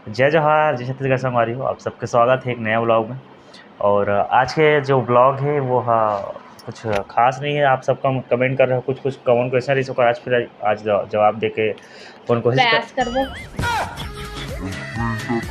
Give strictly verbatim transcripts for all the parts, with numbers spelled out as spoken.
जय जोहार, जय छत्तीसगढ़ संगवारी हो, आप सबके स्वागत है एक नया व्लॉग में। और आज के जो व्लॉग है वो हा, कुछ खास नहीं है। आप सबका कमेंट कर रहे हो, कुछ कुछ कॉमन क्वेश्चन रही, ओकर आज फिर आज ज-, जवाब दे के कौन कोशिश कर प्रयास करबो।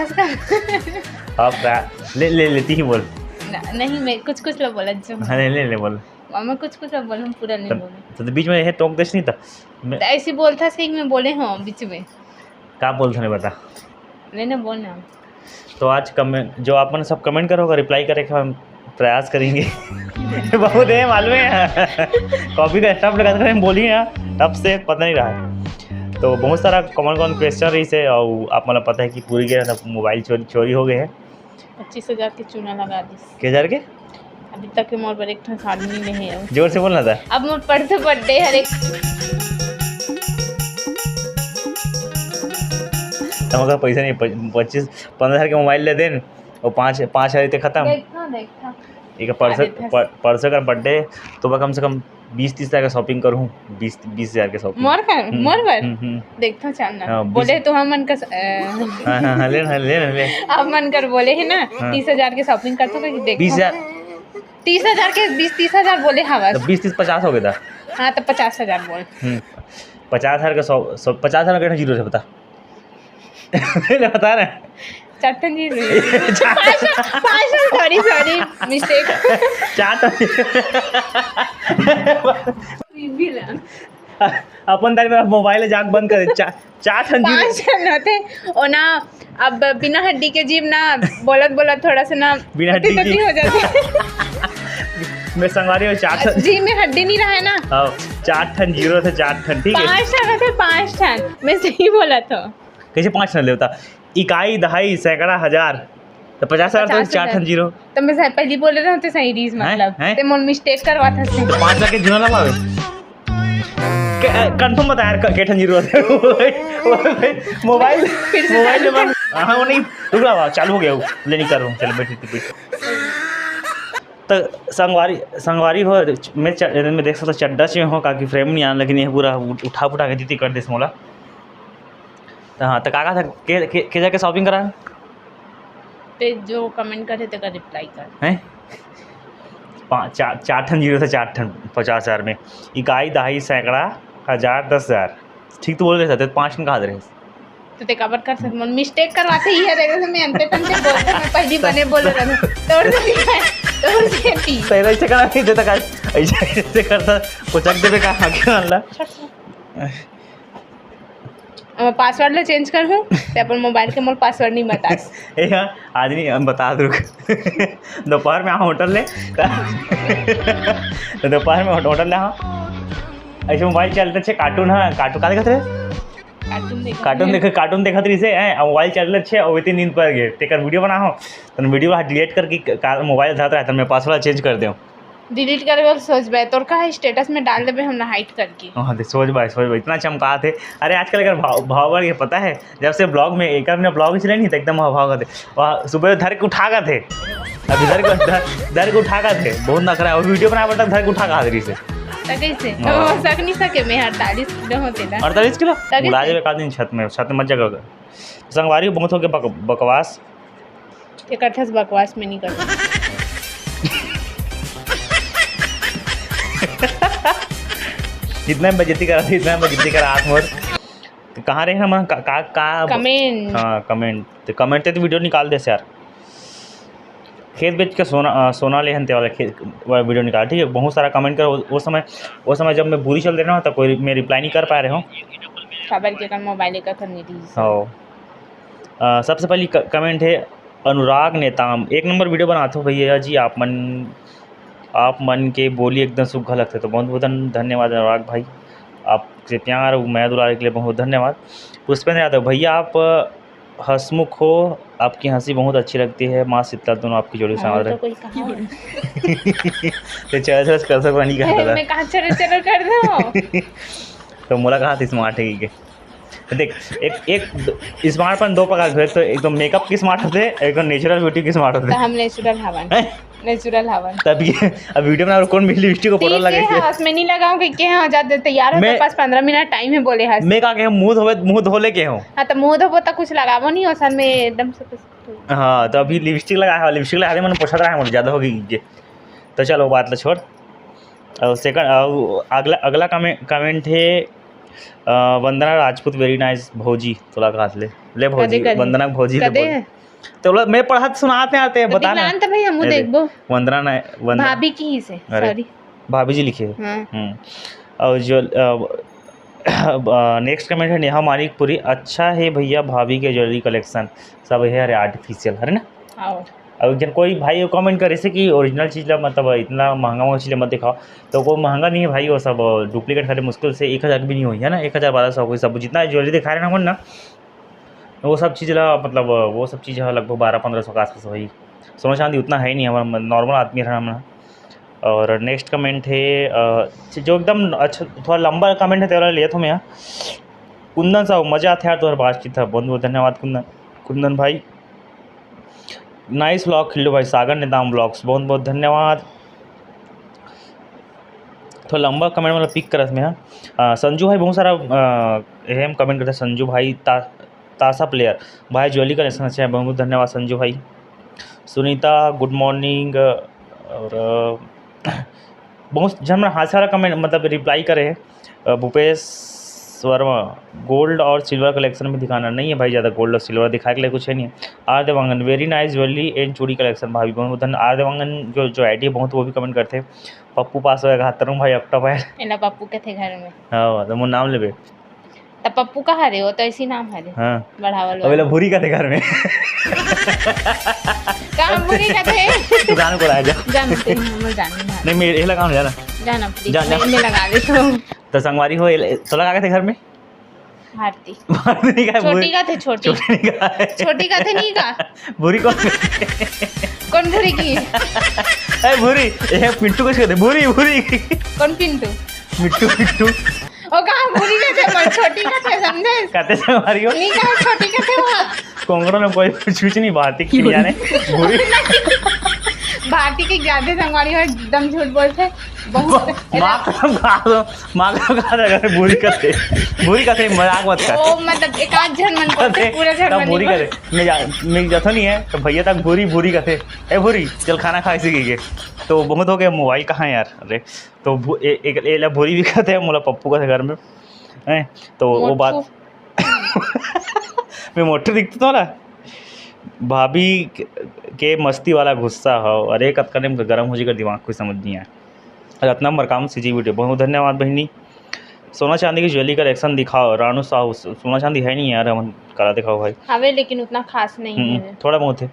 कस का? आप प्रया-, ले, ले, लेती ही बोल। न-, नहीं, मैं कुछ कुछ ला बोलत जो। हाँ, ले, ले, ले बोल। मैं कुछ कुछ ला बोलूँ, पूरा नहीं तब, बोलूँ। तो, तो बीच में ये टोक देस नहीं था। मैं तो ऐसी बोलता सही, मैं बोले हूँ बीच में। का बोलता नहीं बता। नहीं, नहीं, बोल ना। तो आज कमेंट, जो आप मन सब कमेंट करोगे, रिप्लाई करे के हम प्रयास करेंगे। बहुत है, मालूम है। कॉपी का स्टैम्प लगा कर हम बोली हैं, तब से पता नहीं रहा है। तो बहुत सारा कॉमन कॉमन क्वेश्चन रही से, और आप मतलब पता है कि पूरी के सब मोबाइल चोरी, चोरी हो गए हैं। पच्चीस हजार के चूना लगा दिस। के हजार के? अभी तक के मोर बर एक ठन साड़ी नहीं ले हे। जोर से बोलना था। अब मोर परसों बर्थडे हरे। तो हमका पैसा नहीं, प-, पच्चीस, पन्द्रह हजार के मोबाइल ले देन, और पाँच, पाँच हजार ते खत्म। देखता, देखता। एक परसों, आ देता। प-, परसों का बर्थडे, तो मैं कम से कम बीस तीस हजार का शॉपिंग करूँ, बीस, बीस हजार के शॉपिंग। मोर कर, हम्म, मोर बर? हम्म, हम्म। देखता चल ना। हाँ, बीस। बोले तो हम मन का स-, अ, हाँ, हाँ, हाँ, ले ना, ले ना, ले। हम मन कर बोले है ना, हाँ। तीस हजार के शॉपिंग करता कि देखता। बीस हजार। तीस हजार के, बीस तीस हजार बोले हवस। तो बीस तीस पचास हो गया था। हाँ, तो पचास हजार बोल। हम्म, पचास हजार का सौ, सौ, पचास हजार का जीरो से बता। पहले बता रहे हैं। चार ठन जीरो। चार पाँच ठन, पाँच ठन, sorry, sorry, mistake। चार ठन। भी ला। अपन तारी मेरा मोबाइल जाके बंद कर दे। चा-, चार ठन जीरो। पाँच ठन होते, ओ ना, अब बिना हड्डी के जीभ ना, बोलत बोलत थोड़ा सा ना बिना हड्डी टट्टी की। हो जाती। मैं संगवारी हो, चार ठन। जीभ में हड्डी नहीं रहा है ना। हाँ, चार ठन जीरो थे, चार ठन, ठीक है? पाँच ठन होते, पाँच ठन। मैं सही बोला था। कैसे पाँच ठन लेता? इकाई, दहाई, सैकड़ा, हजार, तो पचास हजार तो पचास हजार। चार ठन जीरो। तो मैं सही, पहली बोले रहे होते सही रीस, हैं? मतलब। हैं? ते मोर mistake करवा था से। तो पाँच लाख के जीरो ना पावे। के-, अ, confirm बता यार, क-, के ठन जीरो होते? मोबाइल, फिर से मोबाइल चालू नंबर, हाँ, वो नहीं, रुक रहा, चालू हो गया वो। ले, नहीं कर रहा हूँ, चलो, बैठ, बैठ, बैठ। तो संगवारी, संगवारी हो, मैं च-, मैं देख सकता चड्डा से हो, काकि frame नहीं आना, लेकिन ये पूरा उठ-, उठा पुठा के दीदी कर देस मोला। तो हाँ, तो का, का था, के, के, के जाके शॉपिंग करा? ते जो कमेंट करे, तेकर रिप्लाई कर। हैं? पाँच, चार, चार ठन जीरो था, चार ठन पचास हजार में। इकाई, दहाई, सैकड़ा, हजार, दस हजार। ठीक तो बोल रहे थे, पाँच ठन कहा दे रहे। तो ते काबर कर सकत, मन मिस्टेक करवाते ही है, देखो, मैं अंते तंते बोलते, मैं पहली बने बोल रहा था। तोर से लिखा है, तोर से ती। तेरा ऐसे करा नहीं देता, काश। ऐसे, ऐसे करता, कुछ देवे का, आगे वाला। अब पासवर्ड ला चेंज कर हूँ, ते अपन मोबाइल के मोर पासवर्ड नहीं बतास। ए हाँ, आज नहीं, हम बता दो। दोपहर में हाँ होटल ले, तो दोपहर में होट-, होटल ले हाँ, ऐसे मोबाइल चलते अच्छे कार्टून, हाँ, कार्टून का देखत रहे? कार्टून देखत कार्टून रहे। देखे, कार्टून देखत रही से, हैं, अब मोबाइल चलते अच्छे, और इतनी नींद पड़ गए, तेकर वीडियो बना हो, तो वीडियो ला डिलीट करके का-, मोबाइल धरत रहे, तो मैं पासवर्ड चेंज कर दे। डिलीट करे बर सोचबे, तोर का है, स्टेटस में डाल देबे, हमला हाइड करके। हाँ, दे, सोचबे, सोचबे, इतना चमकात है। अरे, आजकल अगर भाव, भाव बढ़ गया, पता है, जब से ब्लॉग में, एक हमने ब्लॉग चले नहीं, तो एकदम भाव, भाव करते। वहाँ सुबह धर के उठा गए थे। अभी धर के, धर, धर के उठा गए थे। बहुत नखरा है। और वीडियो बनाए, बता, धर के उठा गए थे। तो कैसे? हाँ। तो सक नहीं सके, मैं अड़तालीस किलो होते ना। अड़तालीस किलो? तो कैसे? मुला जाबे का दिन छत में, छत में मत जगह। संगवारी बहुत हो गया बक-, बकवास। एक अठस बकवास में नहीं करता। इतना बेइज्जती करा, इतना बेइज्जती करा, हाथ मोर। तो कहाँ रहे हम? का, का, का? कमेंट। हाँ, कमेंट। तो कमेंट ते तो वीडियो निकाल दे यार। खेत बेच के सोना, अ, सोना ले हन ते वाला खेत, वाला वीडियो निकाल, ठीक है? बहुत सारा कमेंट कर, वो, वो समय, वो समय जब मैं बुरी चल रहे ना, तो कोई, मैं रिप्लाई नहीं कर पा रहे हूँ। काबर के कर मोबाइल का कर नहीं रही। हाँ। अ, सबसे पहली क-, कमेंट है अनुराग नेताम, "एक नंबर वीडियो बनाते हो भैया जी, आप मन, आप मन के बोली एकदम सुग्घर लगथे।" तो बहुत बहुत धन-, धन्यवाद अनुराग भाई, आपके प्यार और मया दुलार के लिए बहुत धन्यवाद। पुष्पेंद्र यादव, "भैया आप हंसमुख हो, आपकी हंसी बहुत अच्छी लगती है, माँ शीतला दोनों आपकी जोड़ी हाँ, साथ तो रहे।" कोई कहा है? तो चल, चल, कर सकता नहीं कहता था। मैं कहाँ चलो चलो कर दो? तो मोला कहा था स्मार्ट है कि देख, एक, एक स्मार्टपन दो प्रकार के होथे, एक तो मेकअप के स्मार्ट होथे, एक तो नेचुरल ब्यूटी के स्मार्ट होथे। तो हम नेचुरल हवन। हैं? नेचुरल हवन। तब ये, अब वीडियो में और कौन भी लिपस्टिक को पाउडर लगा के? हस, मैं नहीं लगाऊं कि के हाँ, जा तैयार हो, मैं, तो पास पंद्रह मिनट टाइम है बोले हस। मैं का कहे, मुंह धोवे, मुंह धो ले के हूं। हाँ, तो मुंह धोबो तो कुछ लगाबो नहीं हो सर, मैं एकदम से कुछ। हाँ, तो अभी लिपस्टिक लगा है, लिपस्टिक लगा दे, मैंने पोछा रहा है, मुझे ज्यादा हो गई ये। तो चलो, बात ला छोड़। और सेकंड, और अगला, अगला कमेंट है, अ, वंदना राजपूत, very nice भौजी, तोला कहा ले, ले भौजी, कदे करी? वंदना भौजी ले कदे? बोल। तो बोला, मैं पढ़त सुनाते आते हैं, तो बता ना। दिखलान तो भाई, हमू ए दे, देखबो। वंदना ना, वंदना। भाभी की ही से, अरे, सॉरी। भाभी जी लिखे। हाँ। हम्म। और जो, अ, अ, नेक्स्ट कमेंट है नेहा मानिकपुरी, "अच्छा है भैया, भाभी के ज्वेलरी कलेक्शन सब है, अरे आर्टिफिशियल, है ना?" आओ। और जब कोई भाई कमेंट करे से कि ओरिजिनल चीज़ ला, मतलब इतना महंगा महंगा चीज़ ला मत दिखाओ, तो कोई महंगा नहीं है भाई, वो सब डुप्लीकेट खरीदे मुश्किल से एक हज़ार भी नहीं होई, है ना, एक हज़ार बारह सौ कोई सब जितना ज्वेलरी दिखा रहे ना, वो ना, वो सब चीज़ ला, मतलब, वो सब चीज़ ह लगभग बारह पन्द्रह सौ के आसपास होही। सोना चांदी उतना है ही नहीं, हमारा नॉर्मल आदमी है हम ना। और नेक्स्ट कमेंट है, अ, जो एकदम अच्छा, थोड़ा लंबा कमेंट है, तेरा लिया था मैं यहाँ। कुंदन साहू, मजा आथे यार तोहर बातचीत ह। बहुत बहुत धन्यवाद कुंदन, कुंदन भाई। नाइस व्लॉग खिल्लू भाई, सागर नेताम व्लॉग्स, बहुत बहुत धन्यवाद। थोड़ा लंबा कमेंट मतलब पिक करत में, हाँ। अ, संजू भाई बहुत सारा, अ, एहे में कमेंट करते हैं, संजू भाई ता-, तासा प्लेयर भाई, ज्वेलरी कलेक्शन अच्छा है, बहुत बहुत धन्यवाद संजू भाई। सुनीता, गुड मॉर्निंग। और, अ, बहुत जन मन हाथ सारा कमेंट मतलब रिप्लाई करे हैं। अ, भूपेश वर्मा, गोल्ड और सिल्वर कलेक्शन भी दिखाना। नहीं है भाई, ज़्यादा गोल्ड और सिल्वर दिखाए के लिए कुछ है नहीं। R Dewangan, very nice jewelry and चूड़ी कलेक्शन भाभी, बहुत बहुत धन्य। आर देवांगन जो, जो आईडी है बहुत, वो भी कमेंट करते हैं। पप्पू पास होएगा, तरुण भाई अक्टोबर। एला पप्पू कथे घर में। हाँ, तो मोर नाम लेबे। त पप्पू का हरे, वो तो ऐसी नाम हरे। हाँ। बढ़ावल अब एला वाला। भूरी कथे घर में। का भूरी कथे? दुकान को लाया जा। जानते हैं, मैं जानी ना। नहीं, मैं एला काम जाना। जाना प्लीज, जा, जा। मैं, मैं लगा दे तो। तो संगवारी हो, एला, तो लगा के थे घर में? भारती। भारती नहीं कहा, छोटी भूरी। का थे, छोटी। छोटी नहीं कहा है। छोटी का थे नहीं का? भूरी कौन? कौन भूरी की? ए, भूरी। ए, पिंटू को कहते, भूरी, भूरी। कौन पिंटू? मिट्टू, मिट्टू। ओ, कहा भूरी का थे, पर छोटी का थे, समझे? कहते से हमारी हो। नहीं कहा, छोटी का थे वहाँ। कोंगड़ो में कोई कुछ, कुछ नहीं, भारती की नहीं जाने। भूरी। भारती के ज्यादा संगवारी हो, एकदम झूठ बोलते। बहुत माँ कसम खा दो, माँ कसम खा दो, अगर भूरी का थे, भूरी का थे, मजाक मत कर। ओ, मतलब, एक आध जन मन करते, अरे, पूरा जन तब मन भूरी नहीं का थे। मैं जा-, मैं जाता नहीं है, तो भैया तक भूरी, भूरी का थे। ए भूरी, चल खाना खा इसी के। तो बहुत हो गया, मोबाइल कहाँ है यार? अरे, तो भू-, ए-, एक, एला भूरी भी कहते हैं, मोला पप्पू कहते घर में, हैं? तो वो बात मोटू। मैं मोटू दिखता था ना? भाभी के, के मस्ती वाला गुस्सा हो। अरे, कतका ने गरम हो जी कर दिमाग, कुछ समझ नहीं आया। रत्नम मरकाम सीजी वीडियो, बहुत धन्यवाद बहिनी। सोना चांदी के ज्वेलरी कलेक्शन दिखाओ, रानू साहू। सो-, सोना चांदी है नहीं यार, हम कला दिखाओ भाई। हवे, लेकिन उतना खास नहीं हम्म, है। थोड़ा बहुत है।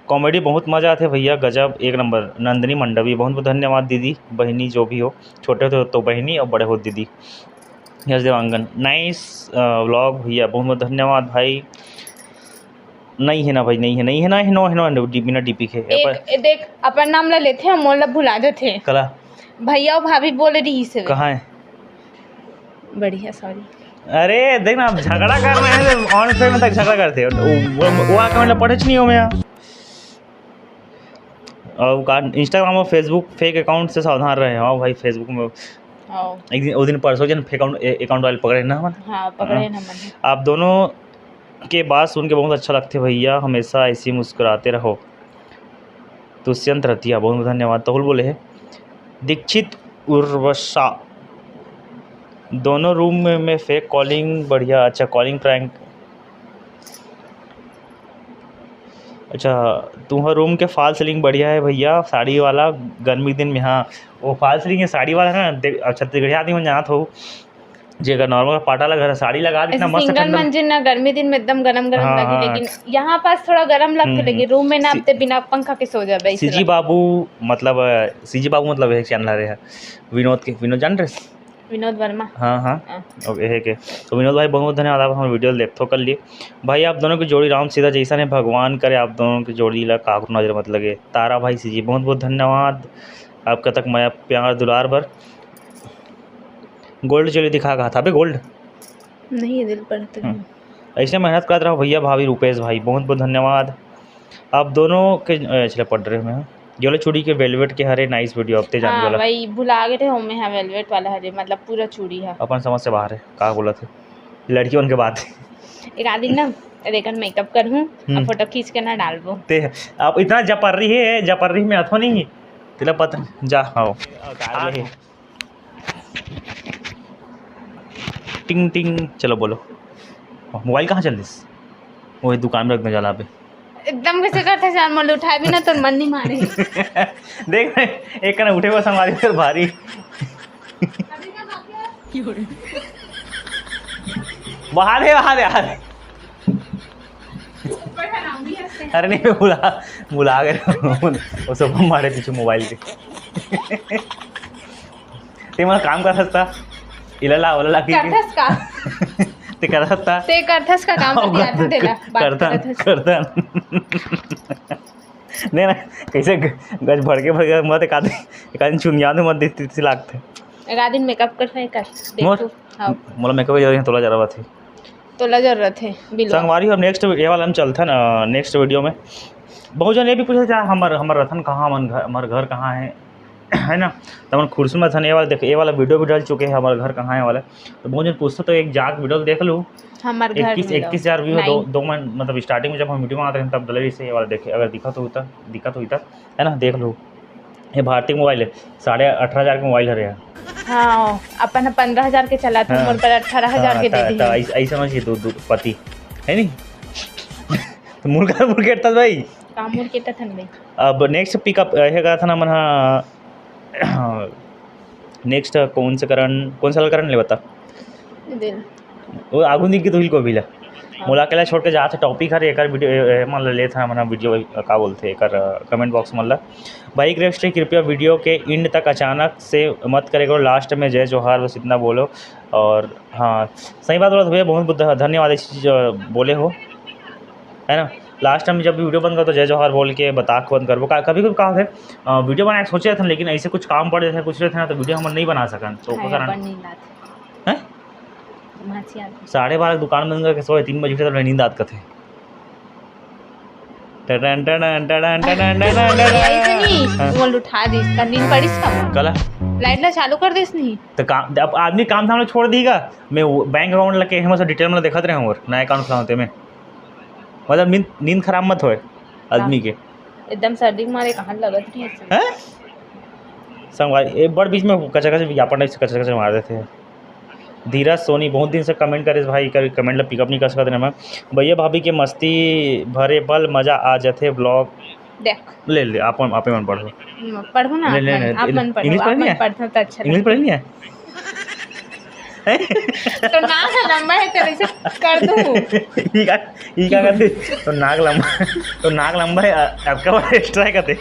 कॉमेडी बहुत मजा आथे भैया, गजब, एक नंबर। नंदिनी मंडवी, बहुत बहुत धन्यवाद दीदी, बहिनी जो भी हो, छोटे हो तो बहिनी और बड़े हो दीदी। यश देवांगन, नाइस, अ, व्लॉग भैया, बहुत बहुत धन्यवाद भाई। नहीं है ना भाई, नहीं है, नहीं है ना, है नो, है नो, डी-, बिना डीपी के। एक, अपन ए, देख, अपन नाम ला लेथे, हम मोला भुला देथे। कला। भैया और भाभी बोले रही से। कहाँ है? बढ़िया, सॉरी। अरे, देख ना, आप झगड़ा कर रहे हैं, तो ऑन फ्रेम तक झगड़ा करते हैं। वो, वो, वो अकाउंट ला पढ़े नहीं हो मैं। और का, Instagram और Facebook फेक अकाउंट से सावधान रहे। हाँ भाई, Facebook में हाँ। एक दिन, वो दिन परसों जन फेक अकाउंट, ए-, अकाउंट वाले पकड़े ना हमन। हाँ, पकड़े हाँ। ना हमन। आप दोनों के बात सुन के बहुत अच्छा लगते भैया, हमेशा ऐसे ही मुस्कुराते रहो। दुष्यंत रतिया, बहुत बहुत धन्यवाद। तहुल बोले है, दीक्षित उर्वशा, दोनों रूम में, में फेक कॉलिंग बढ़िया, अच्छा कॉलिंग प्रैंक। अच्छा, तुम्हारा रूम के फॉल्स सीलिंग बढ़िया है भैया, साड़ी वाला, गर्मी के दिन में। हाँ, वो फॉल्स सीलिंग है, साड़ी वाला है ना, देख, अब छत्तीसगढ़िया आदमी मन जानत हो, जेकर नॉर्मल पाटा लगा, साड़ी लगा, ऐसे इतना मस्त सिंगल ठंडा। मंजिल ना, गर्मी दिन में एकदम गरम गरम हाँ, लगे, हाँ। लेकिन यहाँ पास थोड़ा गरम लगते हम्म, लगे, हम्म। रूम में ना सी-, अब ते बिना पंखा के सो जाबे, ऐसे सीजी लगता। बाबू, मतलब, अ, सीजी बाबू मतलब एक चैनल है विनोद के, विनोद जान रहे? विनोद वर्मा। हाँ, हाँ। हाँ। अब यही के। तो विनोद भाई, बहुत बहुत धन्यवाद, आप हमारे वीडियो देखथो कर लिए। भाई, आप दोनों की जोड़ी राम सीता जैसा है, भगवान करे आप दोनों की जोड़ी ला काकरो नजर मत लगे। तारा भाई सीजी, बहुत बहुत धन्यवाद आपका तक मया प्यार दुलार बर। गोल्ड ज्वेलरी दिखा कहा था अबे, गोल्ड? नहीं, ये दिल पर तो हम्म। नहीं। ऐसे मेहनत करत रहो भैया, भाभी, रूपेश भाई, बहुत बहुत धन्यवाद आप दोनों के। ए, चले पढ़ रहे हो मैं। ये वाला चूड़ी के velvet के हरे, nice video, अब ते जान हाँ, वाला। वही भुला गए थे, ओमे हा velvet वाला हरे, मतलब पूरा चूड़ी हा। अपन समझ से बाहर है, का बोलत है, लड़की मन के बात है। एक आध दिन ना, एकर makeup करहूँ, हम्म। अब photo खींच के ना डालबो। ते, अब इतना जपर्री है, जपर्री में अथो नहीं, तेला पता, जा, आओ। आ, ले। टिंग टिंग, चलो बोलो, mobile कहाँ चल दिस? वही दुकान में रख दे जाला पे। एकदम कैसे करते जान, मोल उठाए भी ना, तोर मन नहीं माने। देख, एक कना उठे बस हमारी फिर भारी। बाहर है, बाहर है, बाहर है। अरे नहीं, मैं बुला, बुला के वो सब मारे पीछे mobile के। ते मन काम कर सकता, इला ला, ओला ला, की करथस का? ते कर सकता। ते करथस का काम? करथस तेला, बात करथन, करथस। करथन। नहीं ना, कैसे ग-, गज भड़के भड़के मत एक आदमी, एक आदमी चुनिया दे मत दिस, दिस लागथे। एक आदमी makeup कर, नहीं कर, देख मोर? तू। हाँ। मोला makeup की जरूरत है, तोला जरूरत है। तोला जरूरत है, बिल्कुल। संगवारी हो, next ये वाला हम चलथन, अ, next video में। बहुत जन ये भी पूछे, "हमर, हमर रतन कहाँ, हमन घर, हमर घर कहाँ है?" है ना? तो हमन खुरसुन में थन, ये वाला देख, ये वाला video भी डल चुके हैं, हमर घर कहाँ है वाला। तो बहुत जन पूछते, तो एक जाके video देख लो। हमर घर इक्कीस, मिलो। इक्कीस हजार view है, दो, नहीं। दो मन, मतलब starting में जब हम video बनाते रहे तब डले रहिस हे, ये वाला देखे, अगर दिखत होता, दिखत होता, है ना, देख लो। ये भारती mobile है, साढ़े अठारह हजार के mobile हरे यार। हाँ, अपन ह पन्द्रह हजार के चलात हे, हाँ। मोर कर अठारह हजार हाँ, के दे ता, दिही। ता, ऐस-, ऐसा होना चाहिए दो, दो पति, है नहीं? तो मुर्गा, मुर्गा था भाई। का मुर्गा था भाई? अब next pickup, अ, हे कहा था ना मन, हाँ, next कौन से करण, कौन सा करण ले बता? दिल। वो आगू दिख के तो हिल को भी ला। हाँ। मोला अकेला छोड़ के जात हे topic हर एकर video, ए, ए, मन ले लेत हे, मन video, का बोलथे एकर, अ, comment box मन ला। भाई Grace Ray, कृपया video के end तक अचानक से मत करे करो, last में जय जोहार बस इतना बोलो। और हाँ, सही बात बोलत भैया, बहुत बहुत ध-, धन्यवाद इस चीज, अ, बोले हो, है ना? Last time जब भी video बंद करतो जय जोहार बोल के बता के बंद करबो। का, कभी कभी का होथे, अ, video बनाए के सोचे रहथन, लेकिन ऐसे कुछ काम पड़ जाथे, कुछ रहथे ना, तो video हमन नहीं बना सकन। तो ओकर हाँ, कारण अपन नहीं लात। हैं? माछी आती। साढ़े बारह दुकान बंद करके सोए, तीन बजे उठे तो नींद आत कथे। टडन, टडन, टडन, टडन, टडन, टडन। यही से नहीं, हाँ। वो उठा दिस, त नींद पड़िस का? कला? Light ला चालू कर दिस नहीं। तो काम, अब आदमी काम धाम ला छोड़ दीगा। मैं वो bank account लगे, हम सब detail में देखत रहे हूँ और नया account खुलाते में। मतलब नींद, नींद खराब मत होए आदमी के। एकदम सर्दी के मारे कहाँ लगत नहीं है। हैं? संगवारी, ए, बड़ बीच में कचर कचर विज्ञापन type से कचर कचर मार देथे। धीरज सोनी बहुत दिन से comment करिस भाई, कर, comment ला pick up नहीं कर सकत रहे मैं। भैया भाभी के मस्ती भरे पल मजा आ जाथे vlog। देख। ले, ले, आप, आप मन पढ़ो। हम्म, पढ़ो ना, ले, आप ले, मन, ले, आप ले, मन पढ़ो, English आप पढ़नी मन है? पढ़ो तो अच्छा English लगता। पढ़नी है? तो नाक लंबा है, तेरे से कर दूँ। ई का, ई का करते? तो नाक लंबा, तो नाक लंबा है, अ, आपका बड़ा extra है कहते।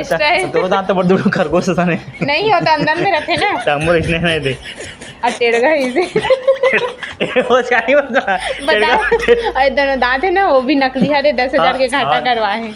Extra है। तो दांत तो बड़ दूर खरगोश सा नहीं। नहीं होता, अंदर में रहते ना। तो हम लोग इसने नहीं दे। और टेढ़ा ही से। वो क्या नहीं होता? बताओ। टेढ़ा। और दोनों दांत है ना, वो भी नकली है, दस हजार हाँ, के घाटा हाँ। करवा है।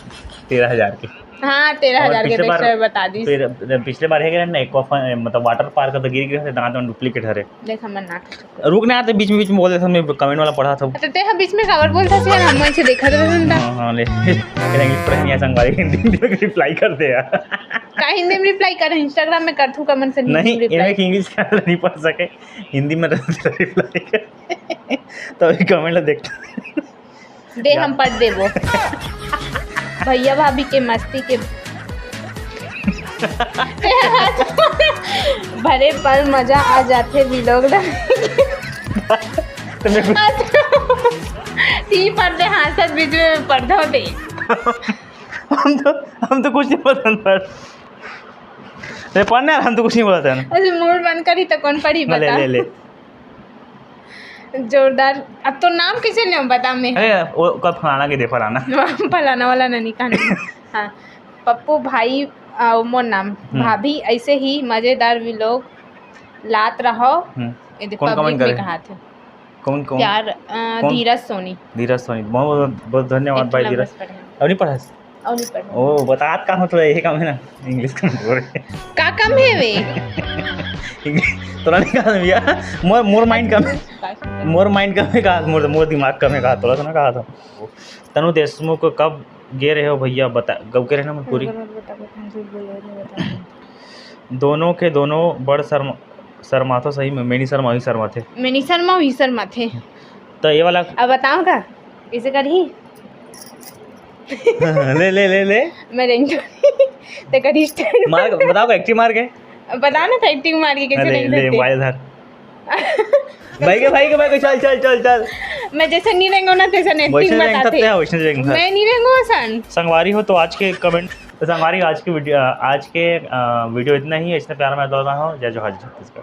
तेरह हजार के। हाँ, तेरह हजार और के पिछले बार, extra बता दी। फिर पिछले बार है क्या ना, aqua fun, मतलब water park का तो गिर गया था, दांत में duplicate हरे। देख, हमर नाक। रुक ना, तो बीच में, बीच में बोल देता, मैं comment वाला पढ़ा था। तो ते ह बीच में काबर बोलता से, हम ऐसे देखा तो रहता। हाँ, हाँ, ले। तेरा English पढ़े नहीं आ, संगवारी, हिंदी में reply कर दे यार। का हिंदी में reply कर, Instagram में कर थू comment से नहीं, हिंदी में reply। इनमें English का नहीं पढ़ सके, हिंदी में reply कर। तो अभी comment ला देखता। दे, हम पढ़ देबो। भैया भाभी के मस्ती के भरे पल मजा आ जाथे vlog ला। तो मैं कुछ ती पढ़ दे, हाँ, सर, बीच में पढ़ दो दे। हम तो, हम तो कुछ नहीं पसंद पढ़। नहीं पढ़ना यार, हम तो कुछ नहीं बोला था ना। अच्छा, मूड बंद करी तो कौन पढ़ी, ना, ले, बता। ले, ले। जोरदार। अब तो नाम कैसे ले बता मैं? अरे, वो कल फलाना के दे, फलाना। फलाना वाला ना निकाल। हाँ, पप्पू भाई, आ, मोर नाम। हम्म। भाभी, ऐसे ही मजेदार vlog लात रहो। हम्म। ये दे, कौन comment public में करे? कहा थे। कौन, कौन? प्यार, अ, कौन? धीरज सोनी। धीरज सोनी, बहुत, बहुत, बहुत धन्यवाद एक भाई लंबा धीरज। पढ़े। अब नहीं पढ़ा? और नहीं पढ़ा। ओ, बतात का मतलब यही काम है ना, English का बोल रहे। का काम है वे? तोला नहीं कहा भैया, मोर, मोर mind कम है। का काम? मोर mind कम है कहा, मोर, मोर दिमाग कम है कहा, तोला तो ना कहा था। तनु देशमुख कब गे रहे हो भैया, बता, कब गे रहे ना, मैं पूरी। झूठ बोल रहे, नहीं बता। दोनों के दोनों बड़ शर्म शर्माथो सही में। मैं नहीं शर्मा, वही शर्माथे। मैं नहीं शर्मा, वही शर्माथे। तो ये वाला अब बताओ का, इसे करही? ले ले ले ले। मैं रेंग तो करिस। मार, बताओ का, एक्टिंग मार के। बता ना, तो एक्टिंग मार के कैसे अरे, रेंग ले सकते? मोबाइल धर। भाई के, भाई के, भाई के, चल, चल, चल, चल। मैं जैसे नहीं रेंगो ना, तैसे नहीं वैसे एक्टिंग रेंग बताते सकते हैं, वैसे रेंग सकते हैं। मैं नहीं रेंगो असन। संगवारी हो तो आज के कमेंट, तो संगवारी आज की वीडियो, आज के, अ, वीडियो इतना ही है। इतना प्यार में दो रहा हो। जय जोहार, जय छत्तीसगढ़।